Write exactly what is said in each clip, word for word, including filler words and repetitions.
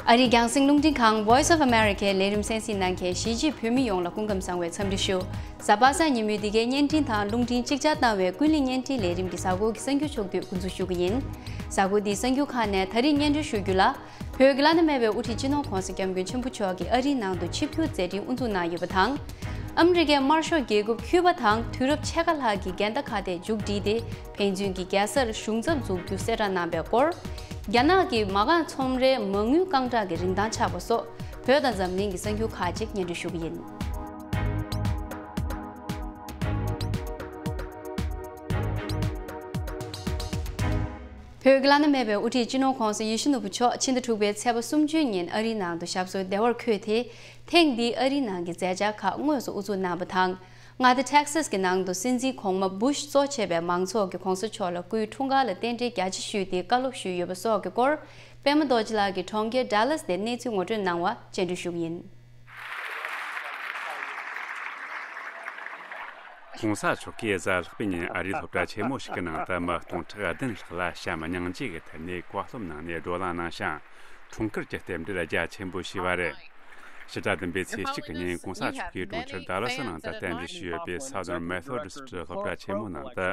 ཨ་རིའི་རྒྱང་སྲིང་རླུང་འཕྲིན་ཁང་Voice of Americaའི་ལས་རིམ་གསན་གཟིགས་གནང་མཁན་གཞིས་བྱེས་བོད་མི་ཡོངས་ལ་སྐུ་ཁམས་བཟང་བའི་འཚམས་འདྲི་ཞུ། གཟའ་པ་སངས་ཉིན་མོའི་འདི་གའི་བརྙན་འཕྲིན་དང་རླུང་འཕྲིན་གཅིག་ཆར་བཏང་བའི་ཀུན་གླེང་བརྙན་འཕྲིན་ལས་རིམ་གྱི་གཟའ་འཁོར་གྱི་གསར་འགྱུར་ཕྱོགས་བསྡུས་འགོ་འཛུགས་ཞུ་གི་ཡིན། གཟའ་འཁོར་འདིའི་གསར་འགྱུར་ཁག་ནས་ད་རེས་སྙན་སྒྲོན་ཞུ་རྒྱུ་ལ། བོད་ཀྱི་བླ་ན་མེད་པའི་དབུ་ཁྲིད་སྤྱི་ནོར་༧གོང་ས་༧སྐྱབས་མགོན་ཆེན་པོ་མཆོག་གིས་ཨ་རིའི་ནང་དུ་ཆིབས་བསྒྱུར་མཛད་འཕྲིན་དབུ་འཛུགས་གནང་ཡོད་པ་དང་། ཨ་མི་རི་ཀའི་དམར་ཤོག་རྒྱལ་ཁབ་ཁྱུ་པ་དང་དུས་རབས་ཕྱེད་ཀ་ལྷག་གི་འགལ་ཟླ་ཁག་དེ་མཇུག་བསྒྲིལ་ཏེ། ཕན་ཚུན་གྱི་རྒྱལ་སར་གཞུང་ཚབ་འཛུགས་རྒྱུ་གསལ་བསྒྲགས་གནང་པའི་སྐོར། རྒྱ་ནག་གི་མ་རྐང་ཚོང་རའི་མ་དངུལ་རྐང་གྲངས་ཀྱི་རིན་ཐང་ཆག་པ་སོགས་བོད་དང་འཛམ་གླིང་གི་གསར་འགྱུར་ཁག་ཅིག་སྙན་སྒྲོན་ཞུ་གི་ཡིན། བོད་ཀྱི་བླ་ན་མེད་པའི་དབུ་ཁྲིད་སྤྱི་ནོར་༧གོང་ས་ཡིད་བཞིན་ནོར་བུ་མཆོག་ཕྱི་ཟླ་དྲུག་པའི་ཚེས་པ་སུམ་ཅུའི་ཉིན་ཨ་རིའི་ནང་དུ་ཞབས་སོར་བདེ་བར་འཁོད་དེ། ཐེངས་འདིའི་ཨ་རིའི་ནང་གི་མཛད་འཆར་ཁག་དངོས་སུ་དབུ་འཛུགས་གནང་བ་དང་། མངའ་སྡེ་ཊེག་སཱས་ཀྱི་ནང་དུ་སྲིད་འཛིན་གོང་མ་བུ་ཤི་གཙོ་བྱས་པའི་མང་ཚོགས་ཀྱིས་༧གོང་ས་མཆོག་ལ་སྐུའི་འཁྲུངས་སྐར་ལ་རྟེན་འབྲེལ་རྒྱ་ཆེ་ཞུས་ཏེ་བཀའ་སློབ་ཞུས་ཡོད་པ་སོགས་ཀྱི་སྐོར། པད་མ་རྡོ་རྗེ་ལགས་ཀྱིས་གྲོང་ཁྱེར་ཌ་ལཱས་དེར་གནས་ཚུལ་ངོ་སྤྲོད་གནང་བ་སྙན་སྒྲོན་ཞུ་གི་ཡིན། ༸གོང་ས་མཆོག་གིས་གཟའ་ལྷག་པའི་ཉིན་ཨ་རིའི་སློབ་གྲྭ་ཆེན་མོ་ཞིག་གི་ནང་དུ་མི་སྟོང་ཕྲག་བདུན་ལྷག་ལ་བྱམས་སྙིང་རྗེ་གི་ཐད་ནས་བཀའ་སློབ་གནང་ནས་བགྲོ་གླེང་གནང་ཞིང་། འཁྲུངས་སྐར་གྱི་རྟེན་འབྲེལ་རྒྱ་ཆེན་པོ་ཞུས་པ་རེད། ཕྱི་ཟླ་བདུན་པའི་ཚེས་གཅིག་གི་ཉིན་༸གོང་ས་མཆོག་གིས་གྲོང་ཁྱེར་ཌ་ལཱ་སི་ནང་དུ་རྟེན་འབྲེལ་ཞུས་ཡོད་པའི་Southern Methodist་སློབ་གྲྭ་ཆེན་མོའི་ནང་དུ།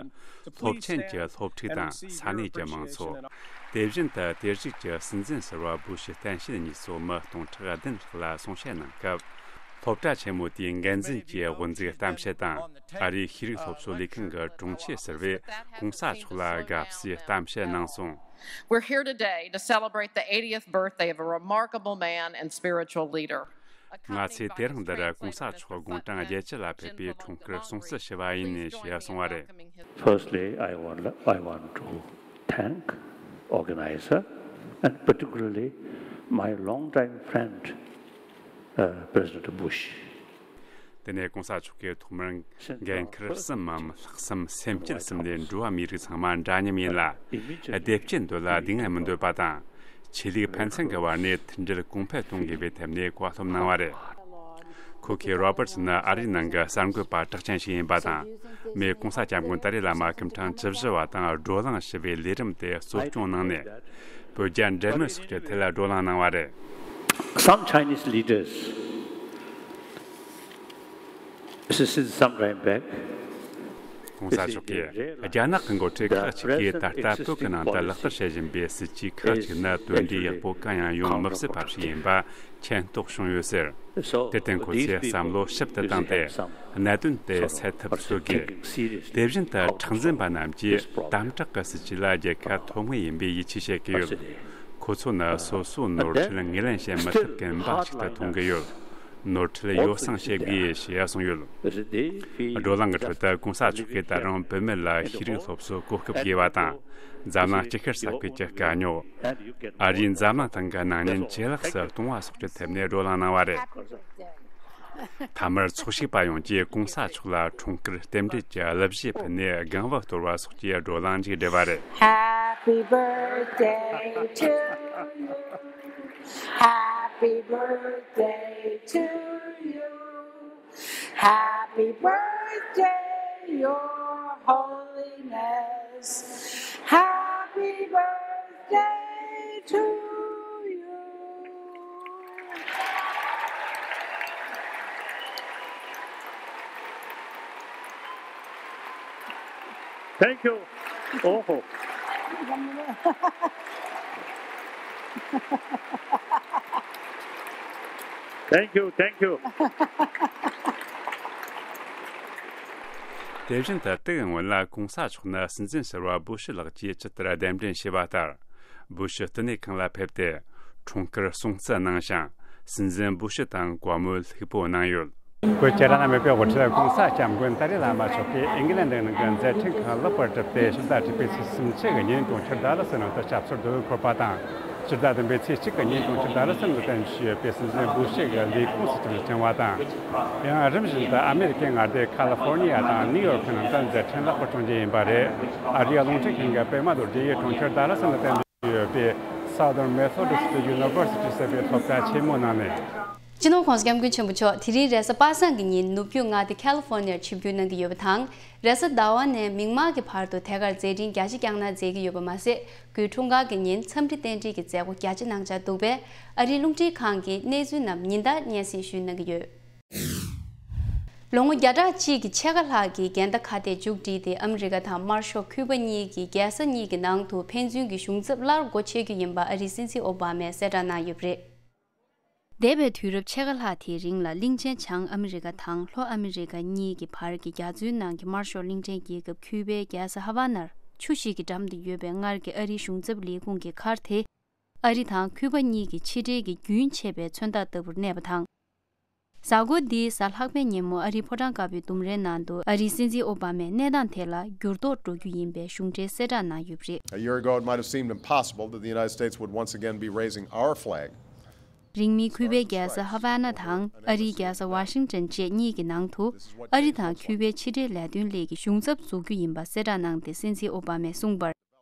སློབ་ཆེན་གྱི་སློབ་ཕྲུག་དང་ས་གནས་ཀྱི་མང་ཚོགས། དེ་བཞིན་དུ་དེ་རིང་གི་སྲིད་འཛིན་ཟུར་པ་བུ་ཤི་གཏན་བཤད་གཉིས་སོགས་མི་སྟོང་ཕྲག་བདུན་ལྷག་ལ་གསུང་བཤད་གནང་སྐབས། སློབ་གྲྭ་ཆེན་མོ་དེའི་འགན་འཛིན་གྱིས་དབུ་འཛུགས་གཏམ་བཤད་དང་། ཨ་རིའི་ཤེས་རིག་སློབ་གསོ་ལས་ཁུངས་ཀྱི་དྲུང་ཆེ་ཟུར་པས་༸གོང་ས་མཆོག་ལ་དགའ་བསུའི་གཏམ་བཤད་གནང་སོང་། We're here today to celebrate the eightieth birthday of a remarkable man and spiritual leader. ང་ཚོས་དེ་རིང་འདིར་༸གོང་ས་མཆོག་དགུང་གྲངས་བརྒྱད་ཅུ་ལ་ཕེབས་པའི་འཁྲུངས་སྐར་སྲུང་བརྩི་ཞུ་བ་ཡིན་ཞེས་གསུངས་པ་རེད། Firstly, I want, I want to thank organizer and particularly my longtime friend, uh, President Bush. དེ་ནས་༸གོང་ས་མཆོག་གིས་ཐོག་མར་འགན་འཁུར་གསུམ་མམ་ལྷག་བསམ་སེམས་བསྐྱེད་གསུམ་ལས་འགྲོ་བ་མིའི་རིགས་ཚང་མ་འདྲ་མཉམ་ཡིན་ལ། བདེ་སྐྱིད་འདོད་ལ་སྡུག་བསྔལ་མི་འདོད་པ་དང་། ཆོས་ལུགས་ཕན་ཚུན་གྱི་བར་ནས་མཐུན་སྒྲིལ་གོང་འཕེལ་གཏོང་དགོས་པའི་ཐད་ནས་བཀའ་སློབ་གནང་བ་རེད། ཁོ་ཁེ་རོ་བར་ཊི་ནི་ཨ་རིའི་ནང་གི་གསར་འགོད་པ་གྲགས་ཅན་ཞིག་ཡིན་པ་དང་། མི་༸གོང་ས་༸སྐྱབས་མགོན་ཏཱ་ལའི་བླ་མ་སྐུ་ཕྲེང་བཅུ་བཞི་པ་དང་བགྲོ་གླེང་ཞུ་བའི་ལས་རིམ་དེ་གཙོ་སྐྱོང་གནང་ནས། བོད་རྒྱ་འབྲེལ་མོལ་སོགས་ཀྱི་ཐད་ལ་བགྲོ་གླེང་གནང་བ་རེད། Some Chinese leaders, since some time back, ༸གོང་ས་མཆོག་གིས་རྒྱ་ནག་གི་འགོ་ཁྲིད་ཁག་ཅིག་གིས་ད་ལྟ་བོད་ཀྱི་ནང་དུ་ལག་བསྟར་བྱེད་བཞིན་པའི་སྲིད་ཇུས་ཁག་ཅིག་ནི་དོན་འབྲས་ཡག་པོ་གང་ཡང་ཡོང་མི་སྲིད་པ་ཞིག་ཡིན་པ་མཁྱེན་རྟོགས་བྱུང་ཡོད་ཟེར། དེར་བརྟེན་ཁོ་ཚོས་བསམ་བློ་ཞིབ་ཏུ་བཏང་སྟེ། གནད་དོན་དེ་སེལ་ཐབས་འཚོལ་དགོས། དེ་བཞིན་དུ་མཁྲེགས་འཛིན་པ་རྣམས་ཀྱིས་དམ་དྲག་གི་སྲིད་ཇུས་ལ་རྒྱལ་ཁ་ཐོབ་ངེས་ཡིན་པའི་ཡིད་ཆེས་བྱེད་ཀྱི་ཡོད། ཁོ་ཚོ་ནི་སོ་སོའི་ནོར་འཁྲུལ་ངོས་ལེན་བྱེད་མི་ཐུབ་ཀྱིན་པ་ཞིག་ཏུ་མཐོང་གི་ཡོད། ནོར་འཁྲུལ་ཡོ་བསྲང་བྱེད་དགོས་ཞེས་གསུངས་ཡོད། བགྲོ་གླེང་གི་ཁྲོད་དུ་༸གོང་ས་མཆོག་གིས་ད་རུང་བུད་མེད་ལ་ཤེས་རིག་སློབ་གསོ་གོ་སྐབས་དགོས་པ་དང་། འཛམ་གླིང་སྤྱི་ཁྱབ་ས་ཁུལ་གྱི་དཀའ་རྙོག་ཨ་རིའི་འཛམ་གླིང་སྟེང་གི་སྣང་བརྙན་ཇེ་ལེགས་སུ་གཏོང་བ་སོགས་ཀྱི་ཐད་ནས་བགྲོ་གླེང་གནང་བ་རེད། མཐའ་མར་ཚོགས་ཞུགས་པ་ཡོངས་ཀྱིས་༸གོང་ས་མཆོག་ལ་འཁྲུངས་སྐར་རྟེན་འབྲེལ་གྱི་གླུ་གཞས་ཕུལ་ནས་སྒང་བུ་གཏོར་བ་སོགས་ཀྱི་བགྲོ་གླེང་མཇུག་བསྒྲིལ་བ་རེད། Happy birthday to you. Happy birthday to you. Happy birthday, Your Holiness. Happy birthday to you. Thank you. Oh. Thank you, thank you. དེ་བཞིན་དུ་དེའི་སྔོན་ལ་༸གོང་ས་མཆོག་ནི་སྲིད་འཛིན་ཟུར་པ་བུ་ཤི་ལགས་ཀྱིས་ཇི་ལྟར་གདན་འདྲེན་བྱས་པ་ལྟར། བུ་ཤི་བསྟི་གནས་ཁང་ལ་ཕེབས་ཏེ། འཁྲུངས་སྐར་སྲུང་བརྩི་གནང་ཞིང་། སྲིད་འཛིན་བུ་ཤི་དང་བཀའ་མོལ་ལྷུག་པོ་གནང་ཡོད། བོད་ཀྱི་བླ་ན་མེད་པའི་དབུ་ཁྲིད་༸གོང་ས་༸སྐྱབས་མགོན་ཏཱ་ལའི་བླ་མ་མཆོག་གིས་ཨིང་ལན་ནང་གི་མཛད་འཕྲིན་ཁག་ལེགས་པར་གྲུབ་སྟེ། ཕྱི་ཟླ་དྲུག་པའི་ཚེས་སུམ་ཅུ་གི་ཉིན་གྲོང་ཁྱེར་ཌ་ལ་སི་ནང་དུ་སྐྱབས་འཚོལ་དུ་འཁོད་པ་དང་། ཕྱི་ཟླ་བདུན་པའི་ཚེས་གཅིག་གི་ཉིན་གྲོང་ཁྱེར་ཌ་ལ་སི་ནང་དུ་རྟེན་གཞི་ཡོད་པའི་སྲིད་འཛིན་བུ་ཤི་གི་ལས་ཁུངས་སུ་ཕྱིར་བྱོན་པ་དང་། ཡང་རིམ་བཞིན་དུ་ཨ་མེ་རི་ཀའི་མངའ་སྡེ་ཁ་ལི་ཧྥོར་ནི་ཡ་དང་ནིའུ་ཡོར་ཁི་ནང་དུ་མཛད་འཕྲིན་ལེགས་པར་སྐྱོང་རྒྱུ་ཡིན་པ་རེད། ཨ་རིའི་རླུང་འཕྲིན་ཁང་གི་པད་མ་རྡོ་རྗེ་ཡིས་གྲོང་ཁྱེར་ཌ་ལ་སི་ནང་རྟེན་གཞི་ཡོད་པའི་Southern Methodist University ཟེར་བའི་སློབ་གྲྭ་ཆེན་མོའི་ནང་ནས། སྤྱི་ནོར་༸གོང་ས་༸སྐྱབས་མགོན་ཆེན་པོ་མཆོག་དེ་རིང་རེས་གཟའ་པ་སངས་ཀྱི་ཉིན་ནུབ་རྒྱུད་མངའ་སྡེ་ཁ་ལི་ཧྥོ་ནི་ཡར་ཆིབས་བསྒྱུར་གནང་གི་ཡོད་པ་དང་། རེས་གཟའ་ཟླ་བ་ནས་མིག་དམར་གྱི་བར་དུ་ཐད་ཀར་མཛད་འཕྲིན་རྒྱ་ཆེ་བསྐྱངས་གནང་མཛད་ཀྱི་ཡོད་པ་མ་ཟད། དགུན་འཁྲུངས་སྐར་གྱི་ཉིན་འཚམས་འདྲི་རྟེན་འབྲེལ་གྱི་མཛད་སྒོ་རྒྱ་ཆེ་གནང་འཆར་འདུག་པས། ཨ་རིའི་རླུང་འཕྲིན་ཁང་གི་གནས་ཚུལ་རྣམས་ཉིན་ལྟར་སྙན་སེང་ཞུས་གནང་གི་ཡོད། ལོ་ངོ་བརྒྱ་ཕྲག་གཅིག་གི་ཕྱེད་ཀ་ལྷག་གི་འགལ་ཟླ་ཁ་གཏད་མཇུག་བསྒྲིལ་ཏེ། ཨ་མི་རི་ཀ་དང་དམར་ཤོག་ཁུ་པ་གཉིས་ཀྱི་རྒྱལ་ས་གཉིས་ཀྱི་ནང་དུ་ཕན་ཚུན་གྱི་གཞུང་ཚབ་སླར་སྒོ་ཕྱེ་རྒྱུ་ཡིན་པ་ཨ་རིའི་སྲིད་འཛིན་ཨོ་བྷ་མས་གསལ་བསྒྲགས་གནང་ཡོད་པ་རེད། འདས་པའི་དུས་རབས་ཕྱེད་ཀ་ལྷག་དེའི་རིང་ལ། གླིང་ཆེན་བྱང་ཨ་མི་རི་ཀ་དང་ལྷོ་ཨ་མི་རི་ཀ་གཉིས་ཀྱི་བར་གྱི་རྒྱ་མཚོའི་ནང་གི་དམར་ཤོག་གླིང་ཕྲན་རྒྱལ་ཁབ་ཁུ་པའི་རྒྱལ་ས་ཧ་ཝ་ནར་ཆུ་ཞིག་གི་འགྲམ་དུ་ཡོད་པའི་སྔར་གྱི་ཨ་རིའི་གཞུང་ཚབ་ལས་ཁུངས་ཀྱི་མཁར་དེ། ཨ་རི་དང་ཁུ་པ་གཉིས་ཀྱི་ཕྱི་འབྲེལ་གྱི་རྒྱུན་ཆད་པའི་མཚོན་རྟགས་ལྟ་བུར་གནས་པ་དང་། གཟའ་འཁོར་འདིའི་གཟའ་ལྷག་པའི་ཉིན་མོ་ཨ་རིའི་ཕོ་བྲང་དཀར་པོའི་ལྡུམ་རའི་ནང་དུ་ཨ་རིའི་སྲིད་འཛིན་ཨོ་བྷ་མས་གནས་སྟངས་དེ་ལ་འགྱུར་ལྡོག་འགྲོ་རྒྱུ་ཡིན་པའི་གཞུང་འབྲེལ་གསལ་བསྒྲགས་གནང་ཡོད་པ་རེད། A year ago, it might have seemed impossible that the United States would once again be raising our flag. རིང་མིན་ཁུ་པའི་རྒྱལ་ས་ཧ་ཝ་ན་དང་ཨ་རིའི་རྒྱལ་ས་ཝ་ཤིང་ཏོན་བཅས་གཉིས་ཀྱི་ནང་དུ་ཨ་རི་དང་ཁུ་པའི་ཕྱི་འབྲེལ་ལས་དོན་སླད་ཀྱི་གཞུང་ཚབ་འཛུགས་རྒྱུ་ཡིན་པ་གསལ་བསྒྲགས་གནང་སྟེ། སྲིད་འཛིན་ཨོ་བྷ་མས་གསུངས་པར།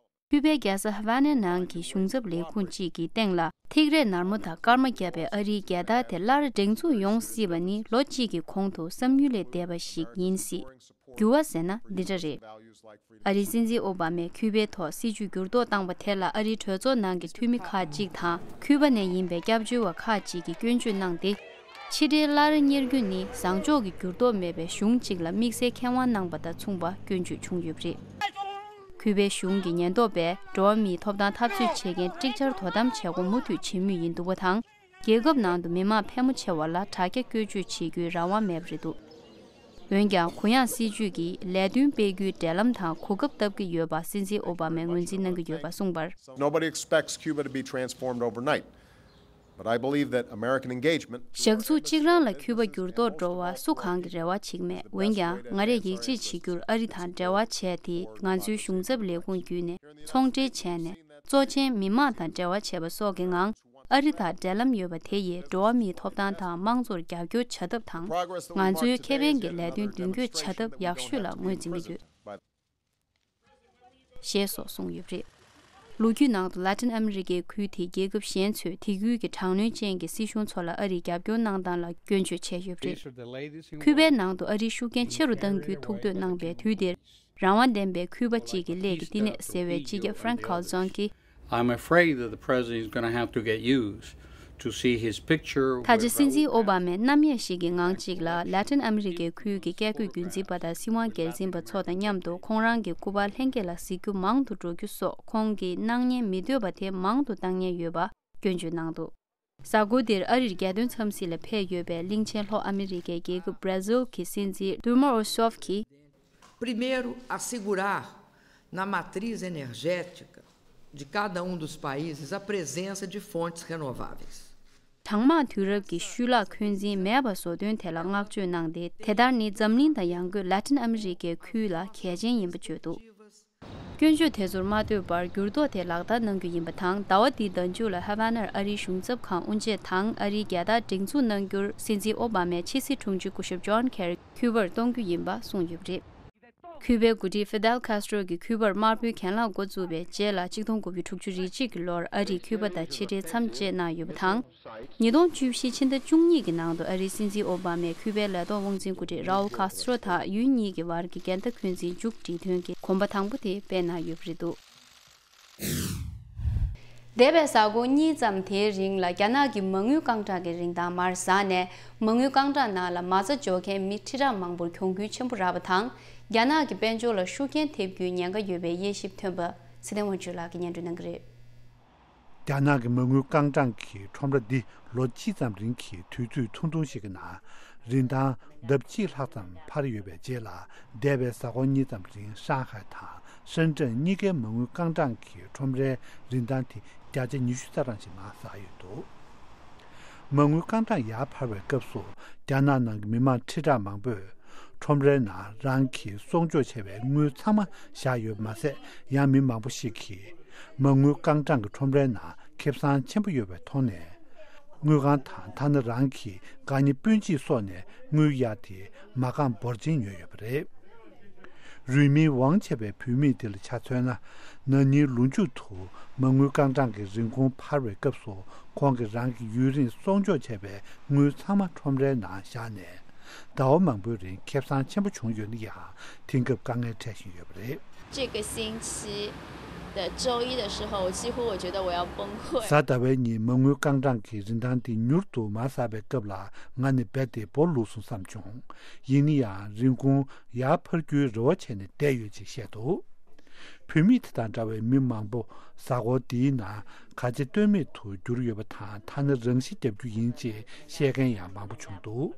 ཁུ་པའི་རྒྱལ་ས་ཧ་ཝ་ནའི་ནང་གི་གཞུང་ཚབ་ལས་ཁུངས་གཅིག་གི་སྟེང་ལ་ཐིག་རས་ནར་མོ་དང་སྐར་མ་བརྒྱབ་པའི་ཨ་རིའི་རྒྱལ་དར་དེ་སླར་སྒྲེང་འཛུགས་ཡོང་སྲིད་པ་ནི་ལོ་གཅིག་གི་གོང་དུ་བསམ་ཡུལ་ལས་འདས་པ་ཞིག་ཡིན་སྲིད། འགྱུར་བ་ཟེར་ན་འདི་འདྲ་རེད། ཨ་རིའི་སྲིད་འཛིན་ཨོ་བྷ་མས་ཁུ་པའི་ཐོག་སྲིད་ཇུས་འགྱུར་ལྡོག་བཏང་བ་དེ་ལ་ཨ་རིའི་གྲོས་ཚོགས་ནང་གི་འཐུས་མི་ཁག་ཅིག་དང་ཁུ་པ་ནས་ཡིན་པའི་སྐྱབས་བཅོལ་བ་ཁག་ཅིག་གིས་སྐྱོན་བརྗོད་གནང་སྟེ། ཕྱི་འབྲེལ་སླར་གཉེར་རྒྱུ་ནི་བཟང་ཕྱོགས་ཀྱི་འགྱུར་ལྡོག་མེད་པའི་གཞུང་གཅིག་ལ་དམིགས་བསལ་མཁས་དབང་གནང་པ་དང་མཚུངས་པ་སྐྱོན་བརྗོད་བྱུང་ཡོད་པ་རེད། ཁུ་པའི་གཞུང་གི་ཉེན་རྟོག་པས་འགྲོ་བ་མིའི་ཐོབ་ཐང་འཐབ་རྩོད་བྱེད་མཁན་ཀྲིག་ཅར་དོ་དམ་བྱེད་སྒོ་མུ་མཐུད་བྱེད་མུས་ཡིན་འདུག་པ་དང་། རྒྱལ་ཁབ་ནང་དུ་མི་མང་ཕལ་མོ་ཆེ་བ་ལ་དྲ་རྒྱ་བཀོལ་སྤྱོད་བྱེད་རྒྱུའི་རང་དབང་མེད་པ་རེད་འདུག་འོན་ཀྱང་། གུ་ཡངས་སྲིད་ཇུས་ཀྱིས་ལས་དོན་སྤེལ་རྒྱུའི་འབྲེལ་ལམ་དང་གོ་སྐབས་བཏབ་ཀྱི་ཡོད་པ་སྲིད་འཛིན་ཨོ་བྷ་མས་ངོས་འཛིན་གནང་གི་ཡོད་པ་གསུངས་པར། Nobody expects Cuba to be transformed overnight, but I believe that American engagement ཞག་ཚུགས་གཅིག་རང་ལ་ཁུ་པ་འགྱུར་ལྡོག་འགྲོ་བ་སུ་གང་གི་རེ་བ་བྱེད་ཀྱི་མེད། འོན་ཀྱང་། ང་རས་ཡིད་ཆེས་བྱེད་རྒྱུར་ཨ་རི་དང་འབྲེལ་བ་བྱས་ཏེ། ང་ཚོའི་གཞུང་ཚབ་ལས་ཁུངས་བརྒྱུད་ནས་ཚོང་འབྲེལ་བྱས་ནས། གཙོ་ཆེན་མི་མང་དང་འབྲེལ་བ་བྱས་པ་སོགས་ཀྱི་ངང་། ཨ་རི་དང་འབྲེལ་ལམ་ཡོད་པ་དེ་ཡིས་འགྲོ་བ་མིའི་ཐོབ་ཐང་དང་དམངས་གཙོར་རྒྱབ་སྐྱོར་བྱ་ཐབས་དང་། ང་ཚོའི་ཁེ་ཕན་གྱི་ལས་དོན་མདུན་སྐྱོད་བྱ་ཐབས་ཡག་ཤོས་ལ་ངོས་འཛིན་གྱི་ཡོད། ཞེས་སོགས་གསུངས་ཡོད་པ་རེད། ལོ་རྒྱུས་ནང་དུ་ལ་ཏིན་ཨ་མི་རི་ཀའི་ཁུལ་དེའི་རྒྱལ་ཁབ་གཞན་ཚོས་དེ་ཁུལ་གྱི་དྲག་གནོན་ཅན་གྱི་སྲིད་གཞུང་ཚོ་ལ་ཨ་རིས་རྒྱབ་སྐྱོར་གནང་སྟངས་ལ་སྐྱོན་བརྗོད་བྱས་ཡོད་པ་རེད། ཁུ་པའི་ནང་དུ་ཨ་རིའི་ཤུགས་རྐྱེན་ཆེ་རུ་གཏང་རྒྱུའི་ཐུགས་འདོད་གནང་པའི་དུས་འདིར། རང་དབང་ལྡན་པའི་ཁུ་པ་གཅིག་གི་སླད་ཀྱི་བསྟི་གནས་ཟེར་བའི་སྤྱི་ཁྱབ་ཧྥ་རན་ཁའོ་ཛོན་གྱིས། I'm afraid that the president is going to have to get used to see his picture with Raul Castro. ད་ཆ་སྲིད་འཛིན་ཨོ་བྷ་མས་རྣམ་གཡེང་ཞིག་གི་ངང་ཅིག་ལ་ལ་ཏིན་ཨ་མི་རི་ཀའི་ཁུལ་གྱི་བཀས་བཀོད་རྒྱུད་འཛིན་པ་དང་སྲིད་དབང་སྒེར་འཛིན་པ་ཚོ་དང་མཉམ་དུ་ཁོང་རང་གི་སྐུ་པར་ལྷན་རྒྱས་ལ་གཟིགས་རྒྱུ་མང་དུ་འགྲོ་རྒྱུ་སོགས་ཁོང་གིས་གནང་ཉན་མི་འདོད་པ་དེ་མང་དུ་བཏང་ཉན་ཡོད་པ་སྐྱོན་བརྗོད་གནང་འདུག་གཟའ་འཁོར་འདིར་ཨ་རིར་རྒྱལ་དོན་འཚམས་གཟིགས་ལ་ཕེབས་ཡོད་པའི་གླིང་ཆེན་ལྷོ་ཨ་མི་རི་ཀའི་རྒྱལ་ཁབ་བྷ་ར་ཟིལ་གྱི་སྲིད་འཛིན་Dilma Rousseff གྱིས། Primeiro, assegurar na matriz energética de cada um dos países a presença de fontes renováveis. གྲང་དམག་དུས་རབས་ཀྱི་ཤུལ་ལྷག་འཁོན་འཛིན་མེད་པ་བཟོ་དོན་དེ་ལ་བསྔགས་བརྗོད་གནང་སྟེ། དེ་ལྟར་ནི་འཛམ་གླིང་དང་ཡང་སྒོས་ལ་ཏིན་ཨ་མི་རི་ཀའི་ཁུལ་ལ་གལ་ཆེན་ཡིན་པ་བརྗོད་འདུག་སྐྱོན་བརྗོད་དེ་ཚོར་མ་ལྟོས་པར་འགྱུར་ལྡོག་དེ་ལག་བསྟར་གནང་རྒྱུ་ཡིན་པ་དང་། ཟླ་བ་འདིའི་ཟླ་མཇུག་ལ་ཧ་ཝ་ནར་ཨ་རིའི་གཞུང་ཚབ་ཁང་དབུ་འབྱེད་དང་ཨ་རིའི་རྒྱལ་དར་སྒྲེང་འཛུགས་གནང་རྒྱུར་སྲིད་འཛིན་ཨོ་བྷ་མའི་ཕྱི་སྲིད་དྲུང་ཆེ་སྐུ་ཞབས་ཇོན་ཁེ་རི་ཁུ་པར་གཏོང་རྒྱུ་ཡིན་པ་གསུངས་ཡོད་པ་རེད། ཁུ་པའི་འགོ་ཁྲིད་ཧྥི་དེལ་ཁཱ་སི་ཏྲོ་གིས་ཁུ་པར་དམར་པོའི་གྱེན་ལངས་འགོ་བཙུགས་པའི་རྗེས་ལ་ཆིག་སྟོང་དགུ་བརྒྱ་དྲུག་ཅུ་རེ་གཅིག་གི་ལོར་ཨ་རིས་ཁུ་པ་དང་ཕྱི་འབྲེལ་མཚམས་བཅད་གནང་ཡོད་པ་དང་། ཉིས་སྟོང་བཅུ་བཞི་ཕྱི་ཟླ་བཅུ་གཉིས་ཀྱི་ནང་དུ་ཨ་རིའི་སྲིད་འཛིན་ཨོ་བྷ་མས་ཁུ་པའི་ལས་ཐོག་དབང་འཛིན་འགོ་ཁྲིད་རའུལ་ཁཱ་སི་ཏྲོ་དང་ཡུལ་གཉིས་ཀྱི་བར་གྱི་འགལ་ཟླ་འཁོན་འཛིན་མཇུག་སྒྲིལ་དོན་གྱི་གོམ་པ་དང་པོ་དེ་སྤེལ་གནང་ཡོད་པ་རེད་འདུག་འདས་པའི་གཟའ་འཁོར་གཉིས་ཙམ་དེའི་རིང་ལ་རྒྱ་ནག་གི་མ་དངུལ་རྐང་གྲངས་ཀྱི་རིན་ཐང་མར་ཟགས་ནས། མ་དངུལ་རྐང་གྲངས་ནང་ལ་མ་རྩ་འཇོག་མཁན་མི་ཁྲི་ཕྲག་མང་པོར་གྱོང་གུན་ཆེན་པོ་རག་པ་དང་། རྒྱ་ནག་གི་དཔལ་འབྱོར་ལ་ཤུགས་རྐྱེན་ཐེབས་རྒྱུའི་ཉེན་ཁ་ཡོད་པའི་དབྱེ་ཞིབ་ཐོན་པ་ཚེ་བརྟན་དབང་ཕྱུག་ལགས་ཀྱིས་སྙན་སྒྲོན་གནང་གི་རེད། རྒྱ་ནག་གི་མ་དངུལ་རྐང་གྲངས་ཀྱི་ཁྲོམ་ར་འདི་ལོ་གཅིག་ཙམ་རིང་གི་དུས་ཚོད་ཐུང་ཐུང་ཞིག་གི་ནང་རིན་ཐང་ལྡབ་གཅིག་ལྷག་ཙམ་འཕར་ཡོད་པའི་རྗེས་ལ། འདས་པའི་གཟའ་འཁོར་གཉིས་ཙམ་རིང་ཧྲང་ཧའེ་དང་ཧྲེན་ཀྲེན་གཉིས་ཀའི་མ་དངུལ་རྐང་གྲངས་ཀྱི་ཁྲོམ་རའི་རིན་ཐང་དེ་བརྒྱ་ཆ་ཉི་ཤུ་རྩ་གྲངས་ཤིག་མར་ཟགས་ཡོད་འདུག་མ་དངུལ་རྐང་གྲངས་ཡར་འཕར་བའི་སྐབས་སུ། རྒྱ་ནག་ནང་གི་མི་མང་ཁྲི་ཕྲག་མང་པོས་ཁྲོམ་རའི་ནང་རང་གི་གསོག་འཇོག་བྱས་པའི་དངུལ་ཚང་མ་བཞག་ཡོད་པ་མ་ཟད། ཡང་མི་མང་པོ་ཞིག་གིས་མ་དངུལ་རྐང་གྲངས་ཀྱི་ཁྲོམ་རའི་ནང་ཁེ་བཟང་ཆེན་པོ་ཡོད་པའི་ཐོག་ནས། དངུལ་ཁང་དང་ཐ་ན་རང་གི་དགའ་ཉེ་སྤུན་མཆེད་སོགས་ནས་དངུལ་གཡར་ཏེ་མ་རྐང་འབོར་ཆེན་ཉོས་ཡོད་པ་རེད། རུས་མིང་ཝང་བྱས་པའི་བུད་མེད་དེ་ལ་ཆ་མཚོན་ན། ན་ནིང་ལོ་མཇུག་ཏུ་མ་དངུལ་རྐང་གྲངས་ཀྱི་རིན་གོང་འཕར་བའི་སྐབས་སུ། ཁོང་གིས་རང་གི་ཡུན་རིང་གསོག་འཇོག་བྱས་པའི་དངུལ་ཚང་མ་ཁྲོམ་རའི་ནང་བཞག་ནས། ཟླ་བ་མང་པོའི་རིང་ཁེ་བཟང་ཆེན་པོ་བྱུང་ཡོད་ན་ཡང་། དེང་སྐབས་དཀའ་ངལ་འཕྲད་བཞིན་ཡོད་པ་རེད། 这个星期的周一的时候，我几乎我觉得我要崩溃。 གཟའ་ཟླ་བའི་ཉིན་མ་དངུལ་རྐང་གྲངས་ཀྱི་རིན་ཐང་དེ་མྱུར་དུ་མར་ཟགས་པའི་སྐབས་ལ། ང་ནི་རྦད་དེ་སྦོ་ལུག་སོང་བསམ་བྱུང་། ཡིན་ན་ཡང་རིན་གོང་ཡར་འཕར་རྒྱུའི་རེ་བ་བྱས་ནས་བསྡད་ཡོད་ཅེས་བཤད་འདུག། བུད་མེད་དེ་དང་འདྲ་བའི་མི་མང་པོ་གཟའ་འཁོར་འདིའི་ནང་ག་ཚད་སྟོན་མེད་དུ་གྱུར་ཡོད་པ་དང་། ཐ་ན་རང་ཤི་བརྒྱབ་རྒྱུ་ཡིན་ཅེས་བཤད་མཁན་ཡང་མང་པོ་བྱུང་འདུག།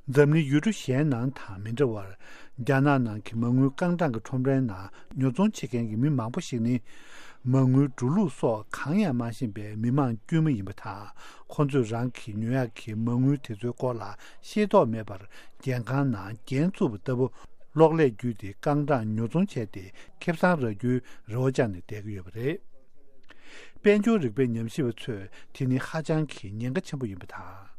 འཛམ་གླིང་ཡུལ་གྲུ་གཞན་ནང་དང་མི་འདྲ་བར། རྒྱ་ནག་ནང་གི་མ་དངུལ་རྐང་གྲངས་ཀྱི་ཁྲོམ་རའི་ནང་ཉོ་ཚོང་བྱེད་མཁན་གྱི་མི་མང་པོ་ཞིག་ནི། མ་དངུལ་འགྲོ་ལུགས་སོགས་གང་ཡང་མ་ཤེས་པའི་མི་མང་དཀྱུས་མ་ཡིན་པ་དང་། ཁོ་ཚོས་རང་གིས་ཉོ་ཡག་གི་མ་དངུལ་དེ་ཚོའི་སྐོར་ལ་ཤེས་རྟོགས་མེད་པར། རྒྱལ་ཁང་ནང་འགན་བཙུགས་པ་ལྟ་བུ། གློག་ཀླད་བརྒྱུད་དེ་རྐང་གྲངས་ཉོ་ཚོང་བྱས་ཏེ། ཁེ་བཟང་རག་རྒྱུའི་རེ་བ་བཅངས་ནས་བསྡད་ཀྱི་ཡོད་པ་རེད། དཔལ་འབྱོར་རིག་པའི་ཉམས་ཞིབ་པ་ཚོས། དེ་ནི་ཧ་ཅང་གི་ཉེན་ཁ་ཆེན་པོ་ཡིན་པ་དང་།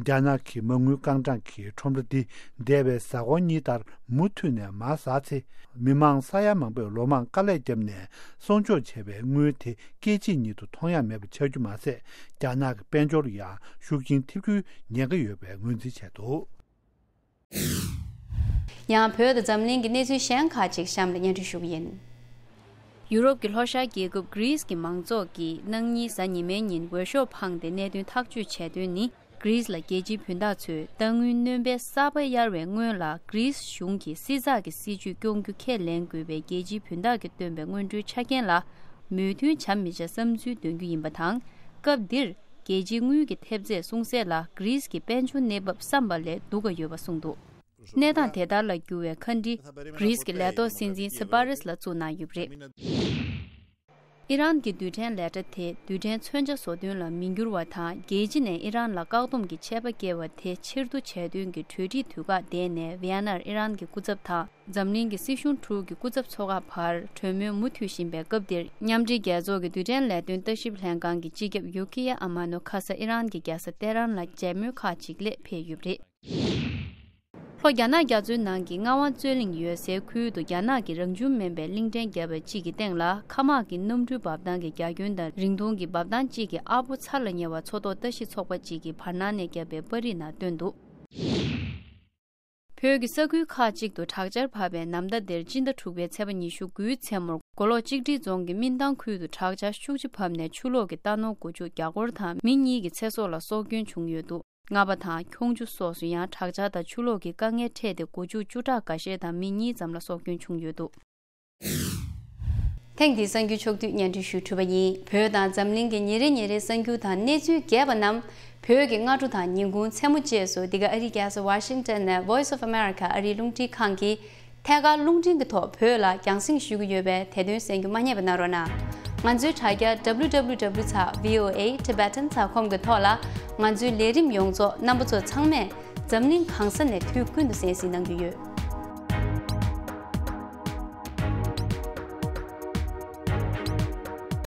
རྒྱ་ནག་གི་མ་དངུལ་རྐང་གྲངས་ཀྱི་ཁྲོམ་ར་འདི། འདས་པའི་གཟའ་འཁོར་གཉིས་ལྟར་མུ་མཐུད་ནས་མར་ཟགས་ཚེ། མི་མང་ས་ཡ་མང་པོས་ལོ་མང་དཀའ་ལས་བརྒྱབ་ནས་གསོག་འཇོག་བྱས་པའི་དངུལ་དེ། སྐད་ཅིག་ཉིད་དུ་མཐོང་ཡ་མེད་པ་ཆགས་རྒྱུ་མ་ཟད། རྒྱ་ནག་གི་དཔལ་འབྱོར་ལ་ཡང་ཤུགས་རྐྱེན་ཐེབས་རྒྱུའི་ཉེན་ཁ་ཡོད་པའི་ངོས་འཛིན་བྱས་འདུག། ཡང་བོད་དང་འཛམ་གླིང་གི་གནས་ཚུལ་གཞན་ཁག་ཅིག་གཤམ་ལ་སྙན་སྒྲོན་ཞུ་གི་ཡིན། ཡུ་རོབ་ཀྱི་ལྷོ་ཤར་རྒྱལ་ཁབ་གྷི་རིས་ཀྱི་མང་ཚོགས་ཀྱིས་གནངས་ཉིན་གཟའ་ཉི་མའི་ཉིན་འོས་ཤོག་འཕངས་ཏེ་གནད་དོན་ཐག་གཅོད་བྱས་དོན་ནི། གྷི་རིས་ལ་རྒྱལ་སྤྱིའི་བུན་བདག་ཚོས་ལྟ་སྔོན་སྣོན་པའི་གསར་པ་གཡར་བའི་སྔོན་ལ། གྷི་རིས་གཞུང་གིས་བསྲི་ཚགས་ཀྱི་སྲིད་ཇུས་སྐྱོང་རྒྱུ་ཁས་ལེན་དགོས་པའི་རྒྱལ་སྤྱིའི་བུན་བདག་གིས་བཏོན་པའི་སྔོན་འགྲོའི་ཆ་རྐྱེན་ལ་མོས་མཐུན་བྱ་མི་བྱ་བསམ་ཚུལ་འདོན་རྒྱུ་ཡིན་པ་དང་། སྐབས་འདིར། རྒྱལ་སྤྱིའི་དངུལ་གྱི་ཐེབས་རྩས་སྲུང་སའི་ལ་གྷི་རིས་ཀྱི་དཔལ་འབྱོར་གནས་བབ་བསམ་པ་ལས་སྡུག་ག་ཡོད་པ་གསུངས་འདུག། གནས་སྟངས་དེ་ལྟར་ལ་གྱུར་བའི་མཁའ་འགྲུལ་གྷི་རིས་ཀྱི་ལས་ཐོག་སྲིད་འཛིན་སི་པ་རིས་ལ་བཙུགས་གནང་ཡོད་པ་རེད། ཨི་རན་གྱི་རྡུལ་ཕྲན་ལས་གྲྭ་དེ་རྡུལ་ཕྲན་མཚོན་ཆ་བཟོ་སྐྲུན་ལ་མི་འགྱུར་བ་དང་། རྒྱལ་སྤྱི་ནས་ཨི་རན་ལ་བཀག་སྡོམ་གྱི་ཆད་པ་བཀལ་བ་དེ་ཕྱིར་བསྡུ་བྱས་དོན་གྱི་གྲོས་འགྲིག་དུས་བཀག་འདས་ནས། ཝི་ཡན་ནར་ཨི་རན་གྱི་སྐུ་ཚབ་དང་འཛམ་གླིང་གི་སྲིད་གཞུང་དྲུག་གི་སྐུ་ཚབ་ཚོགས་ཁག་བར་གྲོས་མོལ་མུ་མཐུད་བཞིན་པའི་སྐབས་འདིར། མཉམ་འབྲེལ་རྒྱལ་ཚོགས་ཀྱི་རྡུལ་ཕྲན་ལས་དོན་ལྟ་ཞིབ་ལྷན་ཁང་གི་སྤྱི་ཁྱབ་ཡུ་ཁི་ཡ་ཨ་མ་ནོ་ཁ་ས་ཨི་རན་གྱི་རྒྱལ་ས་ཏེ་རན་ལ་མཇལ་མོལ་ཁག་ཅིག་སླད་ཕེབས་ཡོད་པ་རེད། ལྷོ་རྒྱ་ནག་རྒྱ་མཚོའི་ནང་གི་ངག་དབང་རྩོད་གླེང་ཡོད་སའི་ཁུལ་དུ། རྒྱ་ནག་གི་རང་བྱུང་མིན་པའི་གླིང་ཕྲན་བརྒྱབ་པ་གཅིག་གི་སྟེང་ལ། མཁའ་དམག་གི་གནམ་གྲུའི་འབབ་ཐང་གི་རྒྱ་ཁྱོན་དང་རིང་ཐུང་གི་འབབ་ཐང་གཅིག་གི་ཨར་པོ་ཚ་ལ་ཉེ་བ་མཚོ་ཐོག་ལྟ་ཞིབ་ཚོགས་པ་གཅིག་གིས་བར་སྣང་ནས་བརྒྱབ་པའི་པར་རིས་ནང་བཏོན་འདུག། བོད་ཀྱི་ས་ཁུལ་ཁག་ཅིག་ཏུ་དྲག་ཆར་བབས་པའི་ནམ་ཟླ་འདིར་སྤྱི་ཟླ་དྲུག་པའི་ཚེས་པ་ཉི་ཤུ་དགུའི་མཚན་མོར། མགོ་ལོག་གཅིག་སྒྲིལ་རྫོང་གི་སྨིན་ཐང་ཁུལ་དུ་དྲག་ཆར་ཤུགས་ཆེ་བབས་ནས་ཆུ་ལོག་གི་རྟ་ནོར་མགོ་ལྕོག་བརྒྱ་སྐོར་དང་། མི་གཉིས་ཀྱི་ཚེ་སྲོག་ལ་སྲོག་སྐྱོན་བྱུང་ཡོད་འདུག། རྔ་པ་དང་ཁྱུང་ཆུ་སོགས་སུ་ཡང་དྲག་ཆར་དང་ཆུ་ལོག་གི་དཀའ་ངལ་འཕྲད་དེ། མགོ་ལྕོག་བཅུ་ཕྲག་འགའ་ཤས་དང་མི་གཉིས་ཙམ་ལ་སྲོག་སྐྱོན་བྱུང་ཡོད་འདུག། ཐེངས་འདིའི་གསར་འགྱུར་ཕྱོགས་བསྡུས་སྙན་སྒྲོན་ཞུས་གྲུབ་པ་ཡིན། བོད་དང་འཛམ་གླིང་གི་ཉིན་རེ་ཉིན་རེའི་གསར་འགྱུར་དང་གནས་ཚུལ་རྒྱས་པ་རྣམས། བོད་ཀྱི་སྔ་དྲོ་དང་ཉིན་གུང་མཚན་མོ་བཅས་སུ། འདི་ག་ཨ་རིའི་རྒྱལ་ས་ཝ་ཤིང་ཊོན་ནས་Voice of America ཨ་རིའི་རླུང་འཕྲིན་ཁང་གིས་ཐད་ཀར་རླུང་འཕྲིན་གྱི་ཐོག་བོད་ལ་རྒྱང་སྲིང་ཞུ་གི་ཡོད་པས། དེ་དོན་གསན་རྒྱུ་མ་བསྙེལ་བ་གནང་རོགས་གནང་། ང་ཚོའི་དྲ་རྒྱ་W W W ཚེག་V O A Tibetan ཚེག་com གི་ཐོག་ལ། ང་ཚོའི་ལས་རིམ་ཡོངས་རྫོགས་རྣམ་པ་ཚོ་ཚང་མས་འཛམ་གླིང་གང་ས་ནས་དུས་ཀུན་ཏུ་གསན་གཟིགས་གནང་གི་ཡོད།